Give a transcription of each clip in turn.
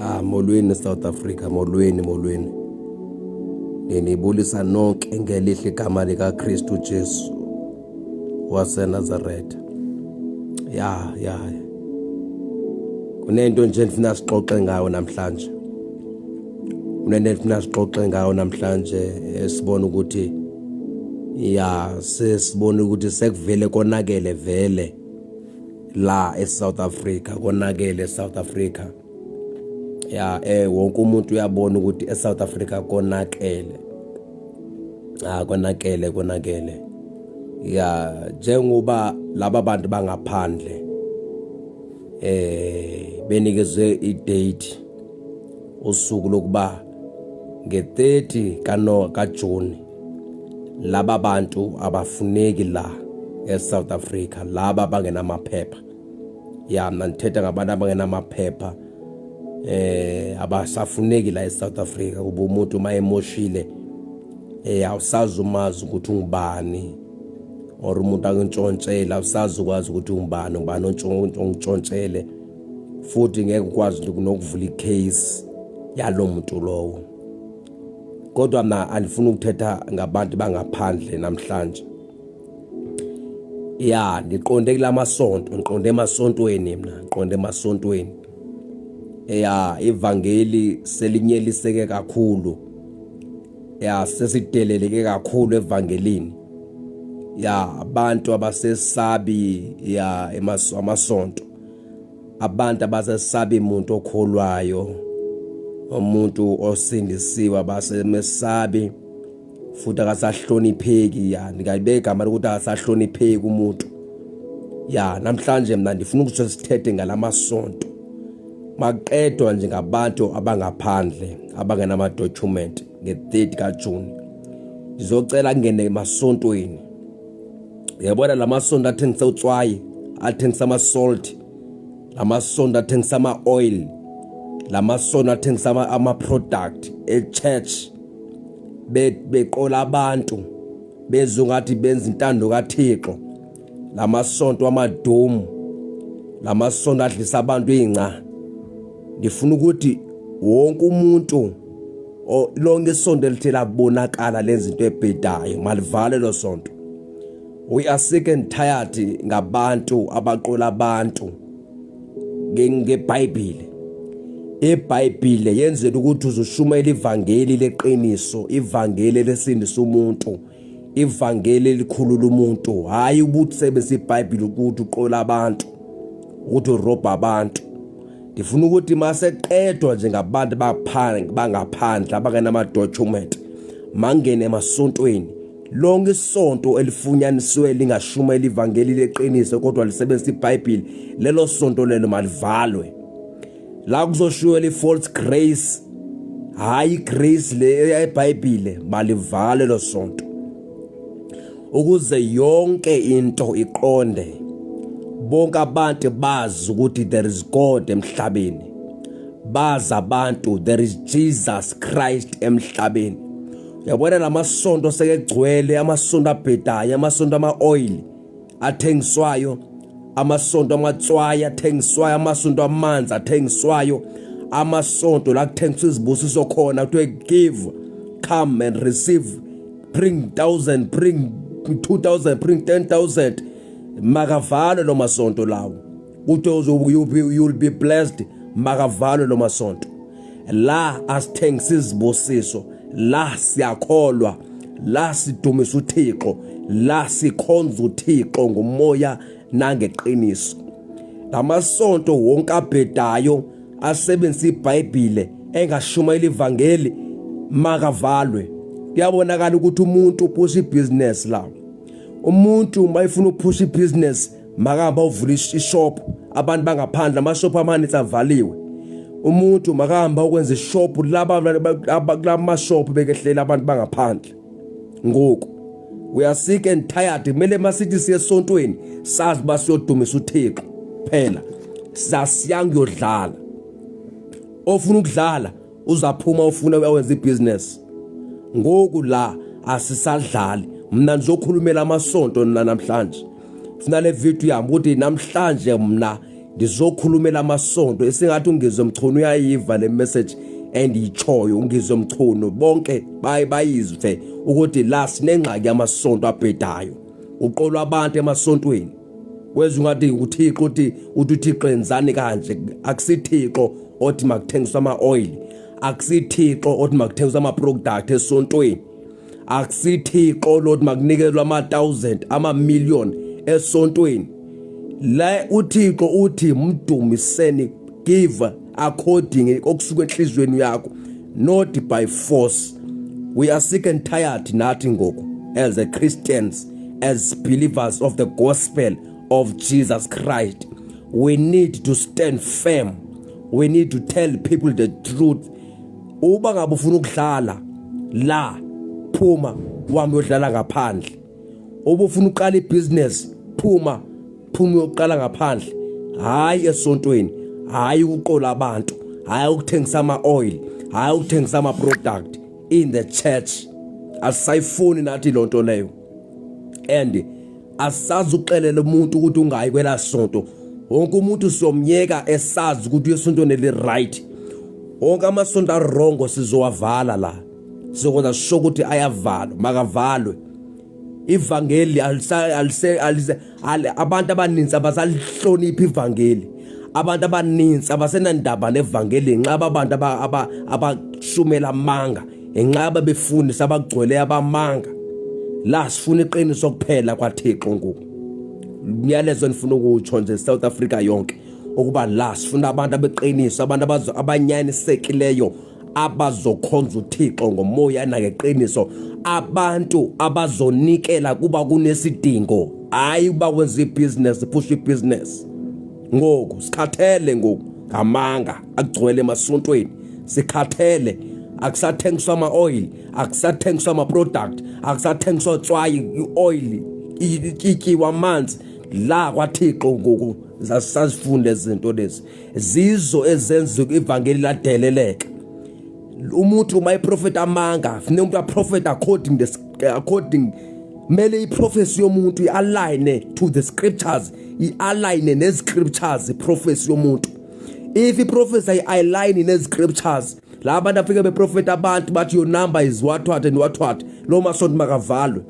Ah, molweni South Africa, molweni, molweni. Nginibulisa nonke ngelihle igama likaKristu Jesu waseNazaretha. Ya, ya. Kunento nje endifuna sixoxe ngayo namhlanje. Kunento endifuna sixoxe ngayo namhlanje esibona ukuthi ya sesibona ukuthi sekuvele konakele vele la eSouth Africa, konakele eSouth Africa. Ya, wonke umuntu uyabona ukuthi eSouth Africa konakele. Ah, konakele, konakele. Ya, njengoba laba bantu bangaphandle benikezwe i-date, usuku lokuba nge-30 kano kaJune, laba bantu abafuneki la eSouth Africa, laba bangenamaphepha. Ya, mina ndithetha ngabantu abangenamaphepha, abasafuneki la eSouth Africa, kuba umuntu uma emoshile awusazi umazi ukuthi ungubani, or umuntu akuntshontshela awusazi ukwazi ukuthi ungubani, ubani ontshontshele, futhi ngeke ukwazi nokuvula i-case yalo muntu lowo. Kodwa mina andifuni ukuthetha ngabantu bangaphandle namhlanje. Ya, ndiqonde kulamasonto, ngiqonde emasontweni mina, ngiqonde emasontweni. Ya, ivangeli selinyeliseke kakhulu. Ya, sesideleleke kakhulu evangelini. Ya, abantu abasesabi ya amasonto. Abantu abasesabi umuntu okholwayo, umuntu osindisiwe abasemesabi, futhi akasahlonipheki. Ya, ndingayibeka igama lokuthi akasahlonipheki umuntu. Ya, namhlanje mina ndifuna ukuthi sithethe ngalamasonto. Maqedwa nje ngabantu abangaphandle abangenama-document nge-30 kaJune. Ngizocela ngene emasontweni. Uyabona lamasonto athengisa utswayi, athengisa ama-salt, lamasonto athengisa ama-oil, lamasonto athengisa ama-product e-church, beqola abantu bezwe ngathi benza intando kaThixo. Lamasonto amadomu, lamasonto adlisa abantu ingca. Ngifuna ukuthi wonke umuntu, lonke isonto elithe labonakala lenza into ebhedayo, malivale lo sonto. We are sick and tired ngabantu abaqola abantu ngeBhayibheli. IBhayibheli yenzela ukuthi uzoshumayela ivangeli leqiniso, ivangeli lesindisa umuntu, ivangeli elikhulula umuntu, hayi ukuthi usebenzise iBhayibheli ukuthi uqola abantu, ukuthi urobha abantu. Ndifuna ukuthi maseqedwa nje ngabantu bangaphandle abangenama-document, mangene emasontweni. Lonke isonto elifunyanisiwe lingashumayela ivangeli leqiniso kodwa lisebenzisa iBhayibheli, lelo sonto lelo malivalwe. La kuzoshuwela i-false grace, hayi grace le eBhayibhile, malivale lo sonto ukuze yonke into iqonde, bonke abantu bazi ukuthi there is God emhlabeni, bazi abantu there is Jesus Christ emhlabeni. Uyabona lamasonto sekegcwele, amasonto abhedayo, amasonto ama-oil athengiswayo, amasonto amatswayi athengiswayo, amasonto amanzi athengiswayo, amasonto la kuthengiswa izibusiso khona, kuthiwe give, come and receive, bring 1000, bring 2000, bring 10,000. Makavalwe lo masonto lawo. Kuthiwe you'll be blessed. Makavalwe lo masonto la. Asithengisa izibusiso la, siyakholwa la, sidumisa uThixo la, sikhonza uThixo ngomoya nangeqiniso. Lamasonto wonke abhedayo asebenzisa iBhayibhile engashumayela ivangeli makavalwe. Kuyabonakala ukuthi umuntu uphusha ibhizinesi la. Umuntu mayifuna ukuphusha ibhizinesi makahamba uvula ishop. Abantu bangaphandle, amashop amaninzi avaliwe. Umuntu makahamba ukwenza ishop laba kulamashop bekehlela abantu bangaphandle. Ngoku we are sick and tired. Kumele masithi siye esontweni sazi uba siyodumisa uThixo phela, sasiyanga uyodlala. Ofuna ukudlala uzaphuma, ufuna uyawenza ibhizinesi. Ngoku la asisadlali. Mna ndizokhulumela amasonto namhlanje. Funa le video yami ukuthi namhlanje mna Ndizokhulumela amasonto esingathi uNgizwe Mchunu uyayiva le message endiyitshoyo. UNgizwe Mchunu bonke baye bayizwe ukuthi la sinengxaki yamasonto abhedayo, uqolwa abantu emasontweni. Wezwa ungathi uThixo uthi uThixo enzani kanje. Akusithixo othi makuthengiswe ama-oil, akusithixo othi makuthengiswe ama-product esontweni, akusithixo lothi makunikelwe ama-thousand, ama-million esontweni. La uThixo uthi mdumiseni, give according okusuka enhliziyweni yakho, not by force. We are sick and tired nathi ngoku as a Christians, as believers of the gospel of Jesus Christ. We need to stand firm, we need to tell people the truth. Uba ngabe ufuna ukudlala la, phuma uhambe uyodlala ngaphandle. Uba ufuna uqala ibhizinesi, phuma, phuma uyoqala ngaphandle, hayi esontweni, hayi ukuqola abantu, hayi ukuthengisa ama-oil, hayi ukuthengisa ama-product in the church. Asisayifuni nathi lonto leyo, and asazi ukuxelela umuntu ukuthi ungayi kwela sonto. Wonke umuntu siyomyeka esazi ukuthi uyesontweni eli-right. Wonke amasonto a-wrong sizowavala la, sizokwenza sure ukuthi ayavalwa, makavalwe. Ivangeli alise alise abantu abaninzi abasalihloniphi ivangeli, abantu abaninzi abasenandaba nevangeli nxaba abantu abashumela amanga, inqaba befundisa abagcwele abamanga. La sifuna iqiniso kuphela kwaThixo ngoku. Umyalezo endifuna ukutsho nje South Africa yonke ukuba la sifuna abantu abeqiniso, abantu abanyanisekileyo, abazokhonza uThixo ngomoya nangeqiniso, abantu abazonikela kuba kunesidingo, hayi uba kwenza ibhizinesi, push ibhizinesi. Ngoku sikhathele ngoku ngamanga agcwele emasontweni, sikhathele. Akusathengiswa ama-oil, akusathengiswa ama-product, akusathengiswa tswayi, i-oil ityiwa amanzi la kwaThixo ngoku. Sasifunda izinto lezi zizo ezenza ivangeli ladeleleka. Umuntu uma iprofeta amanga, funeka umuntu aprofeta according mele iprophecy yomuntu i-align to the scriptures, i-align ne-scriptures iprophecy yomuntu. If iprophecy ayi-align ne-scriptures, la bantu afike beprofeta abantu bathi your number is what what and what what, lo masonto makavalwe.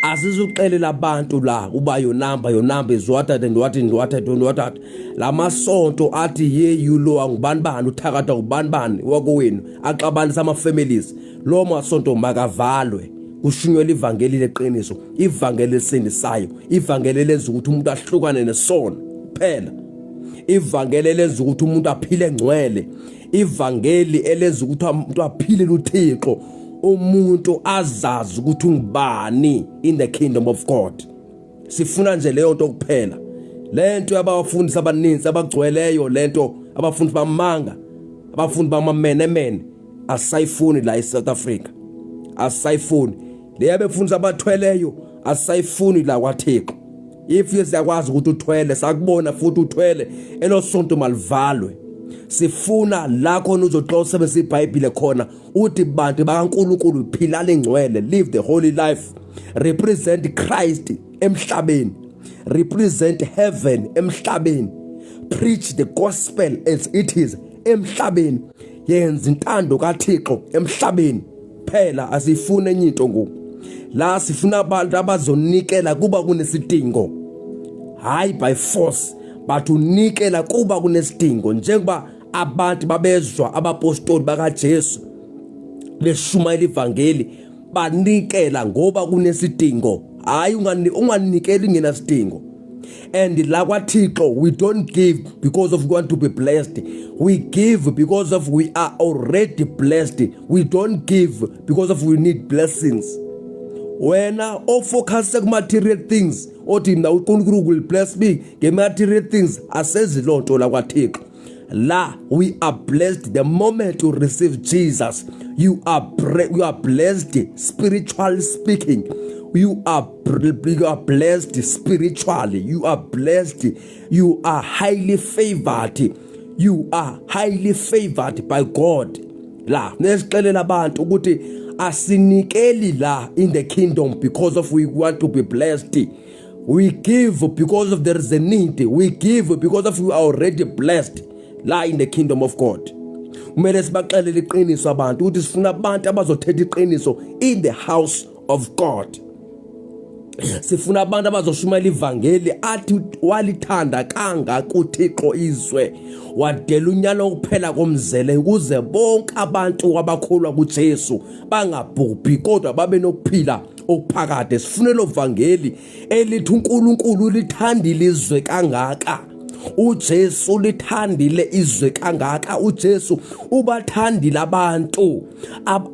Asizuxelela abantu la uba your number is what and what and what and what what. La masonto athi ye you lo angubani bani, uthakatha ngubani bani wakowenu, axabanisa ama families, lo masonto makavalwe. Kushunyelwa ivangeli leqiniso, ivangeli elisindisayo, ivangeli elenza ukuthi umuntu ahlukane nesono kuphela, ivangeli elenza ukuthi umuntu aphile ngcwele, ivangeli elenza ukuthi umuntu aphile uThixo, umuntu azazi ukuthi ungubani in the kingdom of God. Sifuna nje leyo nto kuphela. Lento yabafundisi abaninzi abagcweleyo, lento abafundi bamanga, abafundi bamamenemene, asayifuni la eSouth Africa, asayifuni. Leya befundisa abathweleyo asayifuni la kwaThixo. If siyakwazi ukuthi uthwele, sakubona futhi uthwele, elosonto malivalwe. Sifuna la khona uzoxa usebenzisa iBhayibhile khona uthi bantu bakaNkulunkulu, philani ingcwele, live the holy life, represent Christ emhlabeni, represent heaven emhlabeni, preach the gospel as it is emhlabeni, yenza intando kaThixo emhlabeni. Phela asifuni enye into ngoku la, sifuna abantu abazonikela kuba kunesidingo, hayi by force, but unikela kuba kunesidingo, njengoba abantu babezwa abapostoli bakaJesu beshumayela ivangeli, banikela ngoba kunesidingo. Hayi, unganikeli ngenasidingo. And la kwaThixo we don't give because of we want to be blessed, we give because of we are already blessed. We don't give because of we need blessings. Wena ofocus ku-material things, othi mina uNkulunkulu will bless me nge-material things, asezi loo nto la kwaThixo. La we are blessed the moment you receive Jesus. You are blessed spiritually speaking, you are blessed spiritually, you are blessed, you are highly favored, you are highly favored by God. La nesixelela abantu ukuthi asinikeli la in the kingdom because of we want to be blessed. We give because of there is a need. We give because of we are already blessed la in the kingdom of God. Kumele sibaxelele iqiniso abantu ukuthi sifuna abantu abazothetha iqiniso in the house of God. Sifuna abantu abazoshumayela ivangeli athi walithanda kangaka uThixo izwe wadela unyana wokuphela komzele ukuze bonke abantu abakholwa kuJesu bangabhubhi kodwa babe nokuphila okuphakade. Sifune lo vangeli elithi uNkulunkulu ulithandile izwe kangaka, uJesu ulithandile izwe kangaka, uJesu ubathandile abantu.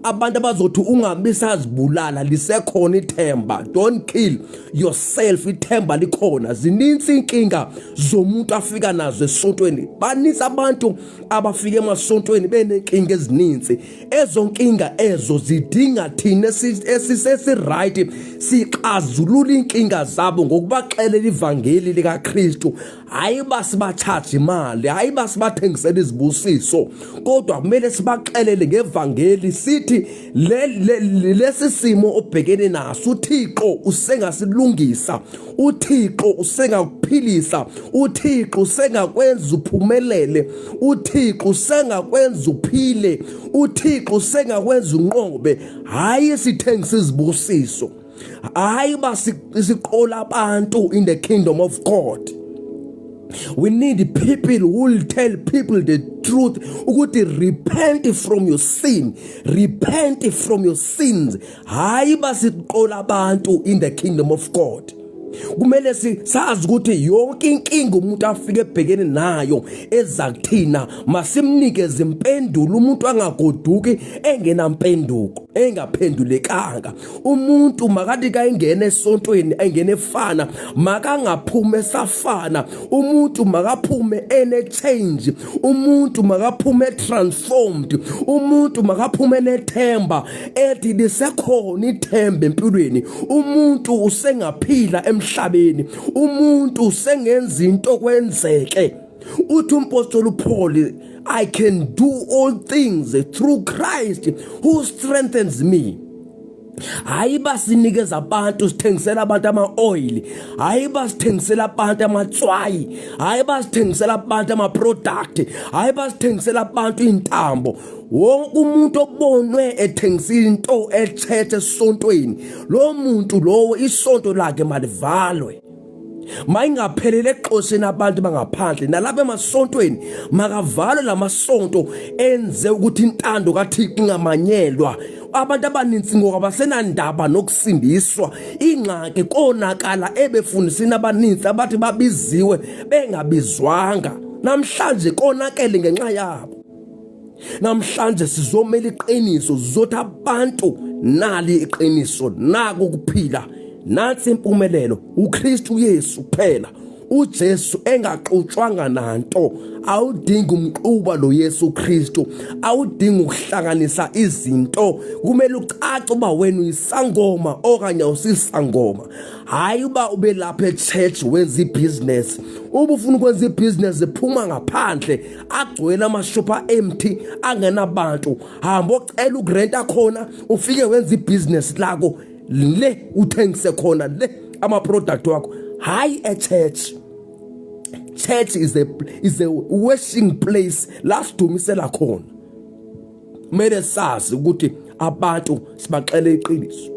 Abantu abazothi ungabi sazibulala, lisekhona ithemba. Don't kill yourself, ithemba likhona. Zininzi inkinga zomuntu afika nazo esontweni. Baninzi abantu abafika emasontweni benenkinga ezininzi. Ezo nkinga ezo zidinga thina esisesi-right sixazulula inkinga zabo ngokubaxelela ivangeli likaKristu. Hayi uba sibatshaje imali, hayi uba sibathengisele izibusiso, kodwa kumele sibaxelele ngevangeli sithi lesi simo obhekene naso uThixo usengasilungisa, uThixo usengakuphilisa, uThixo usengakwenza uphumelele, uThixo usengakwenza uphile, uThixo usengakwenza unqobe. Hayi sithengisa izibusiso, hayi ba siqola abantu in the kingdom of God. We need people who will tell people the truth ukuthi repent from your sin, repent from your sins. Hayi basiqola abantu in the kingdom of God. Kumele sazi ukuthi yonke inkinga umuntu afike ebhekene nayo eza kuthina masimnikeze impendulo. Umuntu angagoduki engenampenduko, engaphendulekanga. Umuntu makathi kayingena esontweni engene efana, makangaphuma esafana. Umuntu makaphume ene change, umuntu makaphume transformed, umuntu makaphume nethemba ethi lisekhona ithemba empilweni. Umuntu usengaphila emhlabeni, umuntu usengenza into kwenzeke. Uthi umpostoli uPaul, I can do all things through Christ who strengthens me. Hayi basinikeza abantu, sithengisela abantu ama-oil, hayi basithengisela abantu amatswayi, hayi basithengisela abantu ama-product, hayi basithengisela abantu iy'ntambo. Wonke umuntu obonwe ethengisa into echurch esontweni, lo muntu lowo isonto lakhe malivalwe. Mayingaphelele exosheni abantu bangaphandle nalapha emasontweni, makavalwe lamasonto enze ukuthi intando kaThixo ingamanyelwa. Abantu abaninzi ngoku abasenandaba nokusindiswa. Ingxaki konakala ebefundisini abaninzi abathi babiziwe bengabizwanga. Namhlanje konakele ngenxa yabo. Namhlanje sizomela iqiniso, sizothi abantu nali iqiniso, naku ukuphila, nansi impumelelo, uKristu Yesu kuphela. uJesu engaxutshwanga nanto. Awudingi umquba lo Yesu Kristu, awudingi ukuhlanganisa izinto. Kumele ucace uba wena uyisangoma okanye awusisangoma. Hayi uba ube lapha echurch wenza ibusiness. Uma ufuna ukwenza ibusiness phuma ngaphandle, agcwele amashophu empty angenabantu, hamba ocela ukurenta khona, ufike wenza ibusiness lakho le, uthengise khona le ama product wakho, hayi e-church. Church is a washing place la sidumisela khona. Kumele sazi ukuthi abantu sibaxele iqiniso,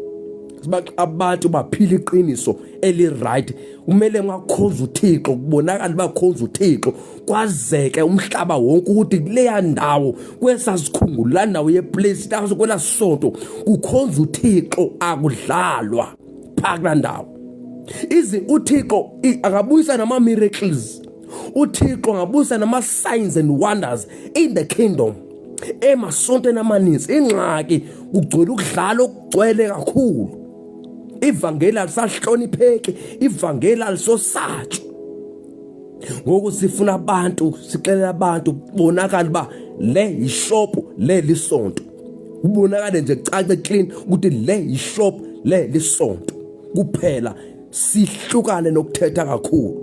abantu baphila iqiniso eli right. Kumele makhonza uThixo kubonakala bakhonza uThixo, kwazeke umhlaba wonke ukuthi kuleya ndawo kwesasikhungu la ndawo yeplace la kwela sonto kukhonza uThixo, akudlalwa phaka kula ndawo. Izi uThixo akabuyisa nama miracles, uThixo angabuyisa nama signs and wonders in the kingdom emasontweni amaninzi. Ingxaki kugcwele ukudlala okugcwele kakhulu, ivangeli alisahlonipheki, ivangeli alisosatshwa. Ngoku sifuna abantu, sixelela abantu kubonakala uba le yishop, le lisonto, kubonakale nje kucace clean ukuthi le yishop, le lisonto kuphela. Sihlukane nokuthetha kakhulu.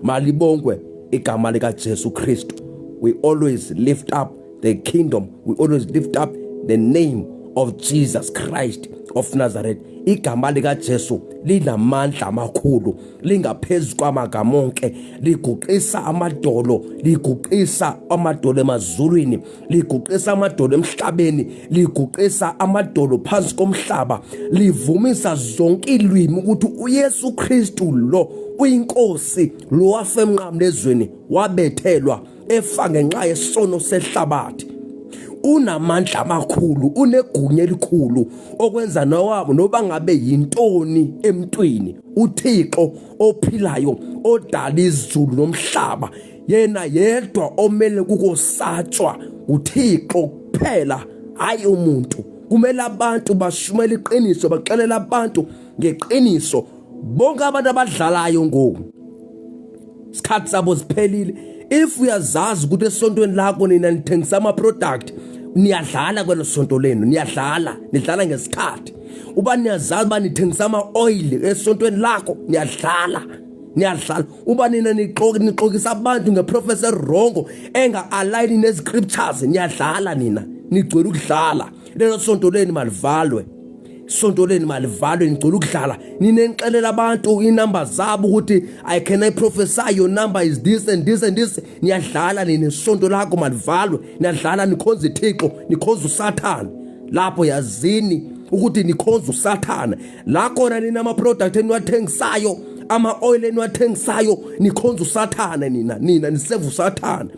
Malibongwe igama likaJesu Kristu. We always lift up the kingdom, we always lift up the name of Jesus Christ of Nazareth. Igama likaJesu linamandla amakhulu, lingaphezu kwamagama onke, liguqisa amadolo, liguqisa amadolo emazulwini, liguqisa amadolo emhlabeni, liguqisa amadolo phansi komhlaba, livumisa zonke ilwimi ukuthi uYesu Kristu lo uyinkosi, lo wafa emnqamlezweni, wabethelwa efa ngenxa yesono sehlabathi. Unamandla amakhulu, unegunya elikhulu okwenza nowabo noba ngabe yintoni emntwini. UThixo ophilayo odala izulu nomhlaba, yena yedwa omele kukosatshwa, uThixo kuphela, hayi umuntu. Kumele abantu bashumele iqiniso, baxelele abantu ngeqiniso. Bonke abantu abadlalayo ngoku isikhathi sabo siphelile. If uyazazi ukuthi esontweni lakho nina nithengisa ama-product, niyadlala kwelo sonto lenu, niyadlala, nidlala ngesikhathi. Uba niyazazi uba nithengisa ama-oil esontweni lakho, niyadlala, niyadlala. Uba nina nixokisa abantu ngeprofesa erongo enga-alayini ne-scriptures, niyadlala nina, nigcwele ukudlala. Lelo sonto lenu malivalwe, isonto lenu malivalwe, nigcwele ukudlala. Nina nixelela abantu inumber zabo ukuthi I can I prophesy, your number is this and this and this. Niyadlala nina, isonto lakho malivalwe, niyadlala. Nikhonza iThixo, nikhonza uSathane lapho. Yazini ukuthi nikhonza uSathane la khona nina. Ama-product eniwathengisayo, ama-oil eniwathengisayo, nikhonza uSathane nina, nina niseva uSathane.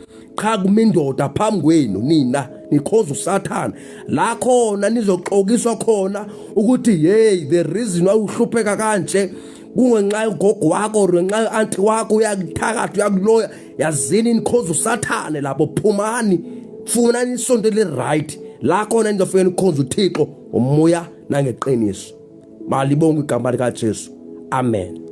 Cha, kumindoda phambi kwenu, nina nikhonza uSathane la khona. Nizoxokiswa khona ukuthi hey, the reason why uhlupheka kanje kungenxa yogogo wakho or ngenxa yo-anti wakho, uyakuthakatha, uyakuloya. Yazini nikhonza uSathane lapho. Phumani, funani isonto eli-right la khona nizofike nikhonza uThixo ngomoya nangeqiniso. Malibonge igama likaJesu, amen.